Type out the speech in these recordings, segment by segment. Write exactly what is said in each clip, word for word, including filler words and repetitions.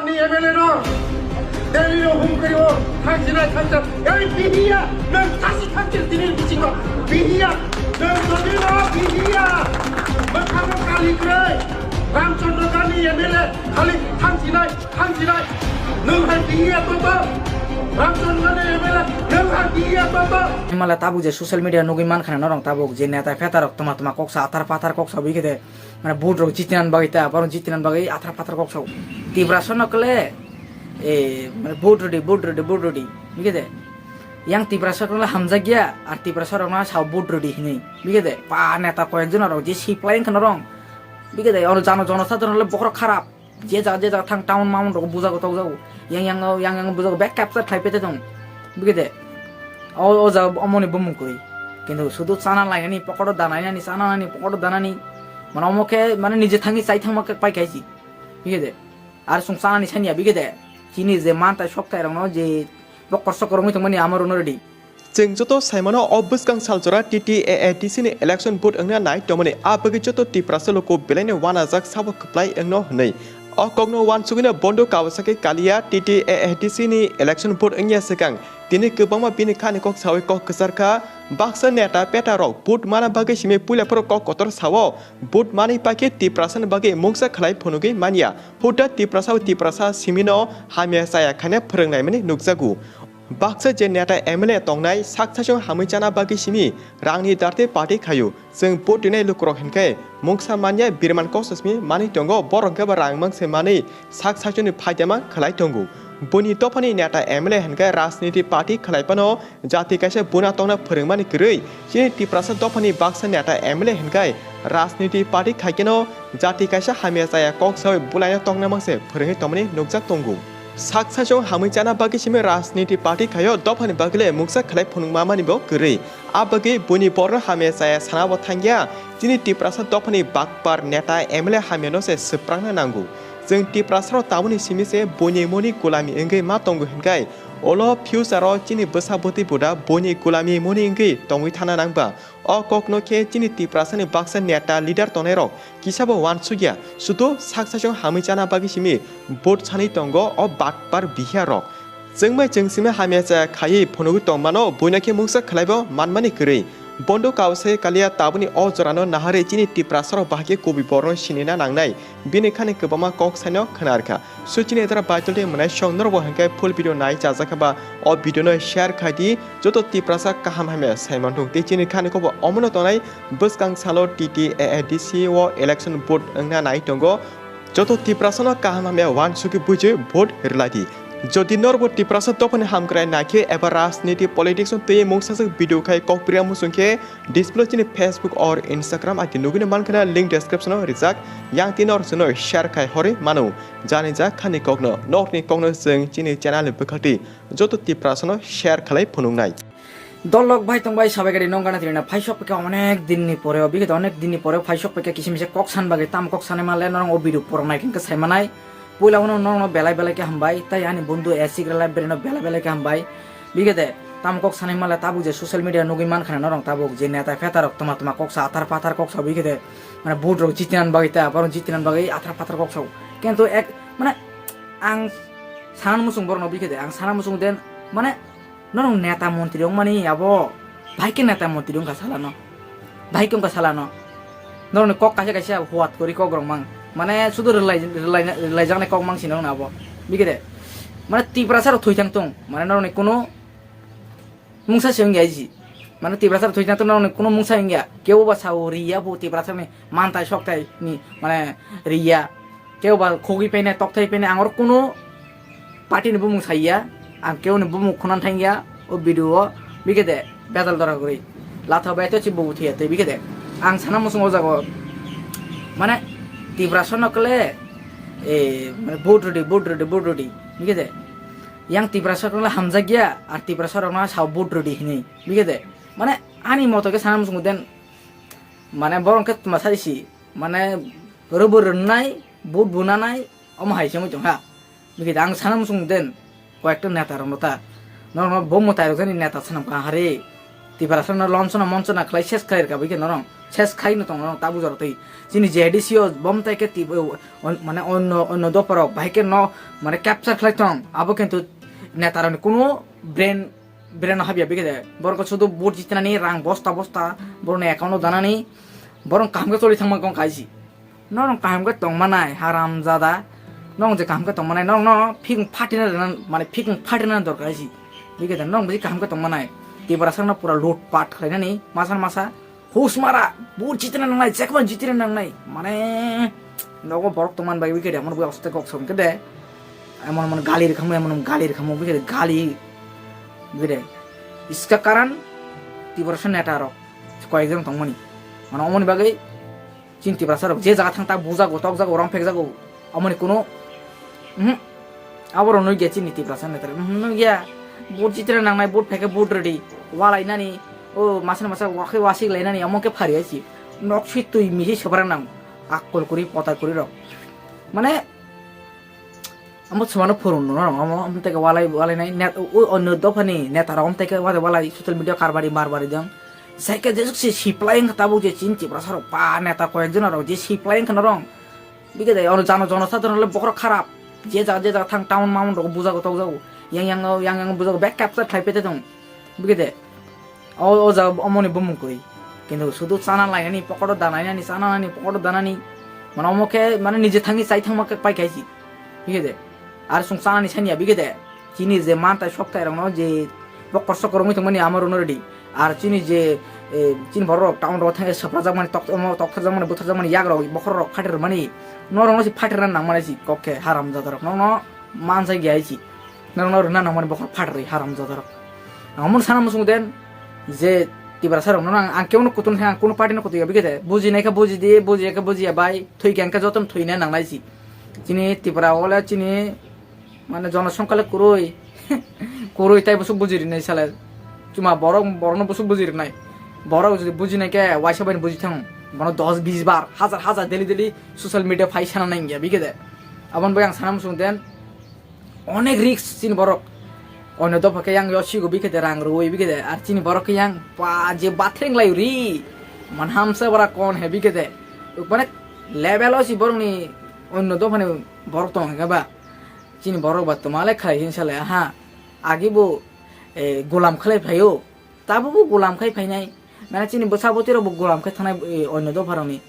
Ni M L A no Delhi no hum kari o, thang jinai thang jat. Ei bihiya, nang kasi thang jat dini bisingo. Bihiya, nang dodi no bihiya. Makhang no kali krai. Ramchandra Gandhi M L A, khali thang jinai, thang jinai. Nang hai bihiya toto. Ramchandra Gandhi M L A, nang hai bihiya toto. Himala tabuk je social media nugui man khana norong tabuk je neta phetarok toma toma koksa athar pathar koksa bui khe de. Mane vote rok jitinan bagwi ta, borok jitinan bagwi athar pathar kok sao. Tiprasa no kle, e, mane vote rwdi, vote rwdi, vote rwdi. Bikhe de. Yang Tiprasa no hamjak ya, ar Tiprasa rok no sao vote rwdi hinwi. Bikhe de. Pa neta koyek jon rok je si playing khana rong. Bikhe de, oro jano jono sadharon le bokhorok kharap. Je jaga, je jaga thang town maun rok bujago tokjago. Yang, yang, yang, yang bujago bek capture khlai pete tong. Bikhe de. O, o jaga omoni bumung kwrwi. Kintu sudu chana lainani, pokoto danainani, chana nani, pokoto danani. Mane omo khe mane nije thangwi chai thangma khe pai khaisi. Bikhe de. Ar chwng chanani saniya bikhe de. Chini je mantai soktai rokno je bokkor sokkor wngwi tongmani amo rokno ready. Chwng joto saimano o bwskang salchora T T A A D C ni election vote wngna nai tongmani. A bagwi joto Tiprasa luku belaino wanajak sabo kwplai wngno hwnwi. O kokno wansugwino Bondo Kawasaki Kalia T T A A D C ni election vote wngya swkang. Tini kwbangma bini khani kok sawi kok kwchar kha. Baksa neta peta rok vote mana bagwi simi puila phoro kok kotor sao. Vote manwi paikhe Tiprasa ni bagwi mungsa khlai phunugwi manya. Huda Tiprasa o Tiprasa simino hamya chaya khaina phwrwngnaimani nukjago. Baksa je neta M L A tongnai sak sachung hamwi chana bagwi simi rangni darte party khaio. Chwng vote rinai lukurok hinkhe mungsa manya birman kososmi manwi tongo, borok hinkhe bo rang mangse manwi sak sachungni phaidama khlai tongo. Buini dophani neta M L A hinkhe rajniti party khlai phano jati kaisa buna tongna phwrwngmani kwrwi. Chini Tiprasa dophani baksa neta M L A hinkhe rajniti party khaikeno jati kaisa hamya chaya kok sawi bulaino tongna mangse phwrwngwi tongmani nukjak tongo. Sak sachung hamwi chana bagwi simi rajniti party khaio, dophani bagwile mungsa khlai phunukma mani bo kwrwi. A bagwi buini borno hamya chaya sana bo thangya. Chini Tiprasa dophani bakpar neta M L A hamyano se swprakna nango. Chwng Tiprasarok tabukni simi se buini muni gulami wngwi ma tongo hinkai. Olo future o chini bwsa bwtwi buda buini gulami muni wngwi tongwi thana nangba. O kokno khe chini Tiprasani baksa neta leader tongnairok kisabo wansukya, sudu sak sachung hamwi chana bagwi simi vote sanwi tongo o bakpar bihiyarok. Chwngmai chwngsimi hamya chaya khaiwi phunugwi tongmano, buino khe mungsa khlaibo manmani kwrwi. Bondo Kawasaki Kalia tabukni o jorano naharwi chini Tiprasarok bahai khe kubui borokno sinina nangnai, bini khani kwbangma kok saino khna rwkha. Suchini etara Baitul tei Mwnaisong norokbo hinkhe full video nai chajak kha ba o video no share khai di, joto Tiprasa kaham hamya sai manthung tei chini khani kobo omono tongnai bwskang salo T T A A D C o election vote wngna nai tongo. Joto Tiprasano kaham hamya wansugwi buji vote rwlai di. Jodi norokbo Tiprasa dophani hamkrai naikhe eba rajniti politics no twiwi mungsajak video khai kokpriya muchung khe display chini Facebook or Instagram I D nugwino mankhana link description o rijak, yang tini norok chwngno share khai horwi mano. Jani jak khani kokno, norokni kokno chwng chini channel ni bwkhaltwi joto Tiprasano share khlai phunuknai. Dolok bai tong bai sabai gari nong gana tirina phaisok pika onek din ni pore o bigit onek din ni pore phaisok pika kisim se kok san bagwi tam kok sanai manle norong o video poro nai khe sai manai. Puila uno norokno belai belai khe hambai, tei ani bondhu A C Grela bereno belai belai khe hambai. Bigede, tamo kok sanai male tabuk je social media nugui mankha na norok tabuk je neta phetarok toma toma kok sa athar pathar kok sa bigede, mane vote rok jitinan bagwi ta, borok jitinan bagwi athar pathar kok sa. Kintu ek, mane ang sanan muchung borokno bigede, ang sanan muchung den, mane norok neta montri wngmani abo, bahai khe neta montri wngkha salano. Bahai khe wngkha salano. Norokni kok kaisa kaisa huat kwrwi kok rok mang. Mane sudu rwlai, rwlai, rwlaijaknai kok mang sino wngna abo. Bigede. Mane Tiprasa rok thwi thang tung. Mane norokni kuno mungsa se wngya ji. Mane Tiprasa rok thwi thang tung norokni kuno mungsa wngya. Kebo ba sao riya bo Tiprasa ni mantai soktai ni mane riya. Kebo ba khogwi painai, tokthai painai, ang oro kuno party ni bumung saiya, ang kebo ni bumung khuna thangya, o video o, bigede, bedal dora guri. Latha bai to si bubu thiya tei bigede. Ang sana musung o jago, mane, Tiprasa no kle, e, mane, vote rwdi, vote rwdi, vote rwdi, bigede. Yang Tiprasa no hamjakya, ar Tiprasa rok no sao vote rwdi hinwi, bigede. Mane, ani moto ke sana musung den, mane, borong ke tuma sari si, mane, rwbo rwnai, vote bunanai, omo hai se wngwi tong ha. Bigede ang sana muchung den, koyekta neta rokno ta. Norokno bo mwtai rok jani neta sanam ka hari. Tiprasa no lonsona monsona khlai ses khlai rwkha bigede norok. ses khai no tong no ta bujaro tei. Chini J D C o bom tai ke ti, on-, mane onno, onno dopha rok bahai ke no mane capture khlai tong. Abo kintu neta rok ni kuno brain, brain no habya bikhe de. Borok sudu vote jitinani rang bosta bosta borok ni account o danani borok kaham khe choli thangma kong kaisi. Norok kaham khe tongma nai, haram jada. Norok je kaham khe tongma nai, norok no phikung phatina rwna, mane phikung phatina dorkar si. Bikhe de norok bisi kaham khe tongma nai. Tiprasa no pura loot pat khlainani, masa masa. Hus mara, vote jitina nangnai, jekman jitina nangnai. Mane, nogo borok tongman bai bikhe de, amon bui oste kok som khe de. Emon emon gali rwkhamu, emon emon gali rwkhamu, bikhe de gali. Bikhe de. Iska karan, Tiprasa neta rok, koyekjon tongmani. Mane omoni bagwi, Chini Tiprasa rok je jaga thang ta bujago, tokjago, romphekjago, amoni kuno, mhm, abo rok nugya chini Tiprasa neta rok, mhm, nugya, vote jitre nangnai, vote phaikhe vote rwdi, walai nani, o masa masa wakhe wasik lai nani, amo khe phari aisi, nok swi twi misi swpra nang, akkol kwrwi, potar kwrwi rok, mane, Amo chwmano phurung no norok, amo, amo tei walai, walai nai, net, o, o, onno dophani neta rok, amo tei walai, walai, social media karbari, marbari dong. Sai khe jesuk se siplai wngkha tabuk je chini Tiprasa rok, pa neta koyek jon rok je siplai wngkha norok. Bikhe de, ono jano jono sadharon le bokhorok kharap. Je jaga, je jaga thang, town maun rok bujago, tokjago. Yang, yang, yang, yang bujago, bek capture khlai pete tong. Bikhe de. O, o jaga omoni bumung kwrwi. Kintu sudu chana lainani, pokoto danainani, chana nani, pokoto danani. Mane omo khe, mane nije thangni chai thangma khe pai khaisi. Bikhe de. Ar sung chanani saniya bikhe de. Chini je mantai soktai rokno je bokkor sokkor wngwi tongmani amo rwno rwdi. Ar chini je, eh, chini borok rok town rok thangwi swprajakmani, tok-, omo tokthokjakmani, butharjakmani, yak rok, bokhorok rok phater rwmani. Norokno se phaterna nangmani si kok khe haram jada rok. Nokno manjak ya si. Norokno rwna nangmani bokhorok phater rwi haram jada rok. Ang omono sana muchung den je Tiprasa rokno ang, ang kebono kutung khe ang kuno party no kutung ya bikhe de. Bujinai khe buji di, bujiya khe bujiya bai. Thwi khe ang khe jotono thwina nangnai si. Chini Tripura o le chini mane jonosongkha le kwrwi. Kwrwi tai bwswk buji rinai sale. Chuma borok, borokno bwswk buji rinai. Borok jodi bujinai khe waisa bai buji thang. Bono dos bis bar, hajar hajar daily daily social media phai sana nang ya bikhe de. Aboni bai ang sana muchung den. Onek risk chini borok. Onno dopha khe yang yo sigo bikhe de rang rwui bikhe de. Ar chini borok khe yang pa je bathreng lai ri. Manhamsa bara kon he bikhe de. Mane level o si borokni onno dophani borok tong hwnkhe ba. Chini borok ba twma le khlai hin sale ha. Agi bo, eh, golam khlai phaio. Tabuk bo golam khai phainai. Mane chini bwsa bwtwi rok bo golam khai thanai, eh, onno dopha rokni.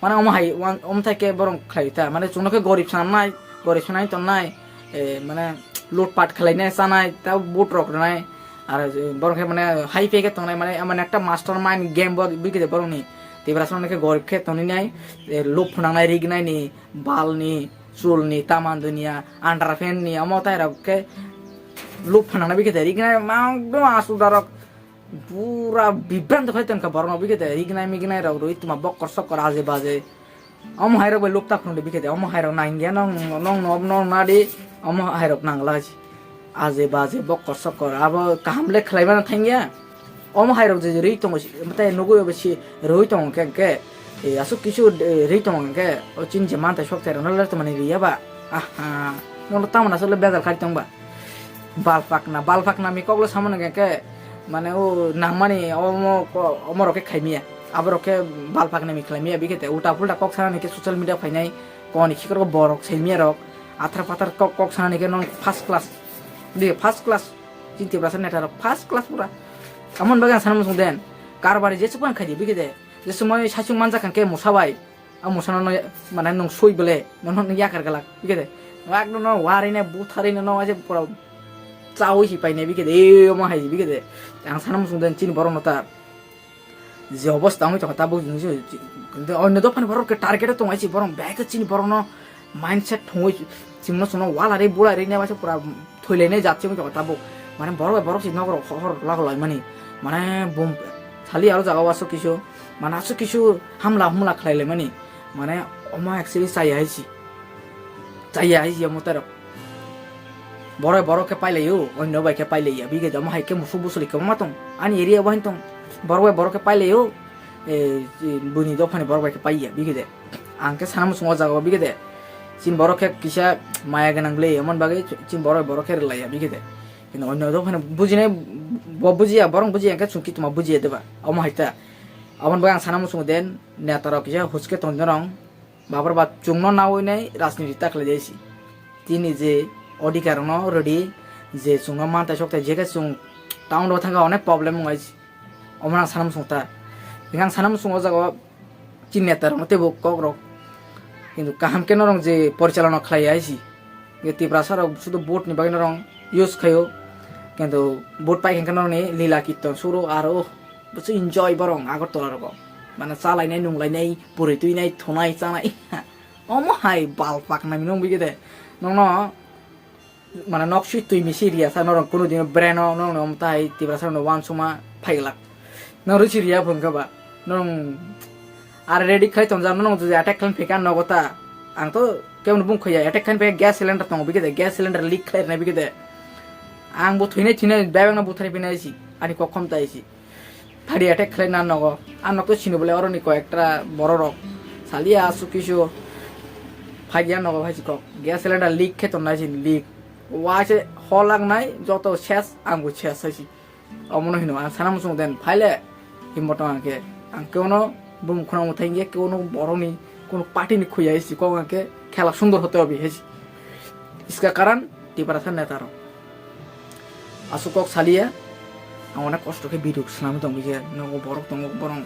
Mane omo hai wan-, omo thai khe borok khlai ta. Mane chwngno khe gorib sanai, gorib sanai tongnai, eh, mane loot pat khlainai chanai, ta vote rok rwnai. Ar, eh, borok khe mane hai phe khe tongnai, mane, mane ekta master mind game bo bikhe de borokni. Tiprasa no khe gorib khe tongwi nai, eh, loop phwnangnai, rignai ni, bal ni, chul ni, taman dunia, underpant ni, omo tai rok khe loop phwnangnai bikhe de rignai, ma, ekdom asu darok. Pura bibranto khai tongkha borok no bikhe de, rignai mignai rok rwi tuma bokkor sokkor aje baje. Omo hai rok bai lupta phunukdi bikhe de, omo hai rok nangya nong, nong, nong, nong nadi, omo hai rok nangla si. Aje baje bokkor sokkor, abo kaham le khlai mano thangya. Omo hai rok je rwi tongo si, tei nugui obo si rwi tongo khe, khe, e, aswk kisu, e, rwi tongo khe, o chini je mantai sok tai rok no le tongmani riya ba. Aha, nono tamoni aswk le bejal khai tong ba. Balpakna, balpakna mi koklo samani khe, khe, mane o nangmani omo ko-, omorok khe khaimiya. Aborok khe balpakna mi khlaimiya, bikhe te ulta pulta kok sanani khe social media phainai, koni khikrok borok saimiya rok, athar pathar kok, kok sanani khe non first class. Bikhe first class, chini Tiprasa neta rok first class pura. Amon bagwi ang sana muchung den, karbari jesuk phano khaidi, bikhe de, jesuk mai saichung manjak khe musa bai. A musano no, mane nung sui bele, nono no yakar galak, bikhe de. Wak no, no, wari ne, buthari no, no, aje pura chawi si paine, bikhe de, e, omo hai, bikhe de. Ang sana muchung den chini borok no ta. Je obosta wngwi tongkha tabuk, onno dophani borok khe target o tong aisi borok, bek chini borok no mindset thongwi, chimno chwngno walari bulari ne, waisa pura thwilainai jat se wngwi tongkha tabuk. Mane borok bai borok se nokrok hor hor lago laimani. Mane bum sali aro jaga o aswk kisu, mane aswk kisu hamla humla khlai laimani. Mane omo actually chaya hai si. Chaya hai si omo terok. Borok bai borok khe pailai o, onno bai khe pailai ya. Bikhe de omo hai khe musuk busuli kwbangma tong. Ani area bo hain tong. Borok bai borok khe pailai o. E, buini dophani borok bai khe paiya. Bikhe de. Ang khe sana muchung o jaga o bikhe de. Chini borok khe kisa maya gwnang bwle, emon bagwi chini borok, borok khe rwlaiya bikhe de. Kintu onno dophani bujinai bo bujiya, borok bujiya, hwnkhe chwng kituma bujiya deba. Omo hai ta. Aboni bagwi ang sana muchungo de, neta rok kisa huske tongdi norong, babar ba chwngno nawi nai rajniti ta khlai jaisi. Tini je odhikar no rwdi, je chwngno mantai soktai, je khe chwng town o thangkha onek problem wngai. Omo ang sana muchung ta. Ang sana muchung o jaga o chini neta rok no teibo kok rok. Kintu kaham khe norong je porichalona khlai ya isi. Ye Tiprasa rok sudu vote ni bagwi norong use khaio. Kintu vote pai khe norong ni lila kitton suru aro busu enjoy borong Agartala rogo. Mane chalai nai, nunglai nai, puri twi nai, thunai, chanai. Omo hai bal paknai minung bigede. Nongno mane nok sui twi misi riya sa norong kunu dino brand o norong no tai Tiprasa no wansuma phaiglak. Norong si riya phun kha ba. Norong ar ready khai tongjak norong jodi attack khlai phika nogo ta. Ang to kemon bung khoya attack khlai phika gas cylinder tongo bigede gas cylinder leak khlai rwnai bigede. Ang bo thwinai thwinai bebak no buthari phinai si ani kok khom tai si. Phadi attack khlai na nogo. Ang nok to sini bole oroni koi ekta borok rok. Saliya asuk kisu. Phadi ang nogo hai si kok. Gas cylinder leak khe tongnai si leak. Waise hol lang nai joto ses ang bo ses hai si. Omono hino ang sana muchung den phaile himbo tong ang khe. Ang khe ono bum khuna muthai khe khe ono borok ni kono party ni khuya hai si kok ang khe khela sundor hote hobi hai si. Iska karan Tiprasa neta rok. Aswk kok saliya, ang onek kosto khe video swnamwi tongwi khe, nogo borok tongo, borok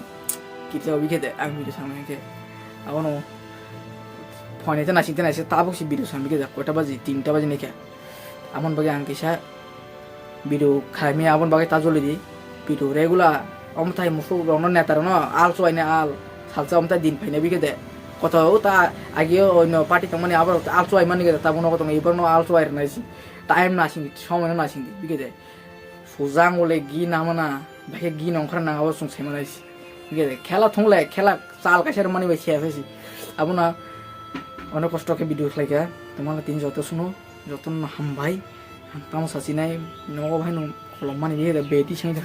kisa obi khe de, ang video swnamwi khe. Abono phone te naising te naising tabuk si video swnamwi khe, koita baji, tinta baji naikha. Amon bagwi ang kisa video khaimya, abon bagwi ta joli di, video regular, omo tai musuk rokno neta rokno al chuaina al, salsa omo tai din phaina bikhe de. Koto o ta agi oino party tongmani aborok al chuai mani khe de, tabuk nogo tongo, iborokno al chuai rwnai si. Time nasing di, somoi no nasing di, bikhe de. Sujang ole gi namana, baikhe gi nongkhor nang abo sung sai manai si. Bikhe de, khela thung le, khela chal kaisa rwmani bai se sai si. Abono onek kosto khe video khlai kha, tongmani tini joto suno, joto no hambai. Ang tamo sachinai, nogo bai no kholom mani bikhe de, beti sai de.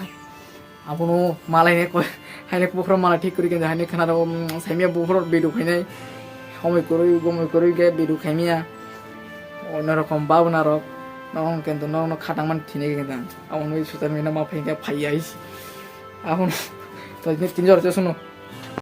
Abono malai ne koi, haine buphuru malai thik kwrwi khe haine khna rw, um, saimya buphuru video khainai. Homoi kwrwi, gomoi kwrwi khe video khaimya. Ono rokom babna rok, nong kento nong no khatang man thine khe dang. Abono social media ma phai khe phai ya is. Abono to tin jor se suno.